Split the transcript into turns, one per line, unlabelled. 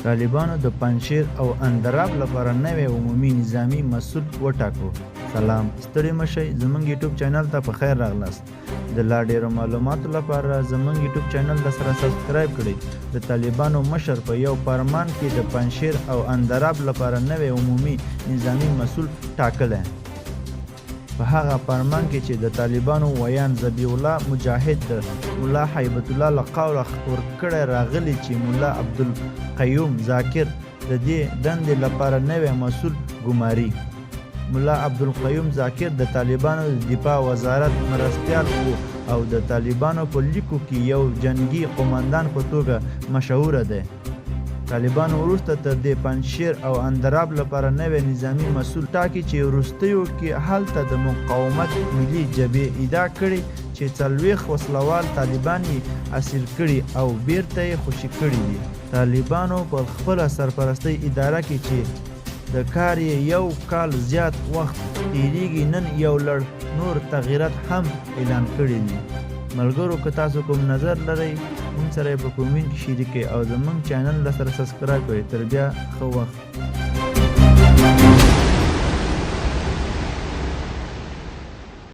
طالبانو د پنجشیر او اندراب لپاره نوی عمومي نظامي مسول وټاکو. سلام، ستړي مه شئ، زمونږ یوټیوب چینل ته په خیر راغلاست. د لا ډیرو معلوماتو لپاره زمونږ یوټیوب چینل د سره سبسکرایب کړئ. د طالبانو مشر په یو فرمان کې د پنجشیر او اندراب لپاره نوی عمومي نظامي مسول ټاکلی. په هغه فرمان کې چې د طالبانو ویاند ذبیح الله مجاهد د ملا هیبت الله له قوله خپور کړی راغلي چې ملا عبدالقیوم ذاکر د دې دندې لپاره نوی مسول ګماري. ملا عبدالقیوم ذاکر د طالبانو د دفاع وزارت مرستیال و او د طالبانو په لیکو کې یو جنګي قوماندان په توګه مشهوره دی. طالبانو وروسته تر دې پنجشیر او اندراب لپاره نوی نظامي مسول ټاکي چې وروستیو کې هلته د مقاومت ملي جبهې ادعا کړې چې 40 وسلهوال طالبان یې اسیر کړي او بیرته یې خوشي کړي دي. طالبانو پر خپله سرپرستۍ اداره کې چې د کار یې یو کال زیات وخت تیریږي نن یو لړ نور تغیرات هم اعلان کړي دي. ملګرو که تاسو کوم نظر لرئ مونږ سره یې په کومنټ کې شریک کړئ او زمونږ چینل له سره سبسکرایب کړئ. تر بیا ښه وخت.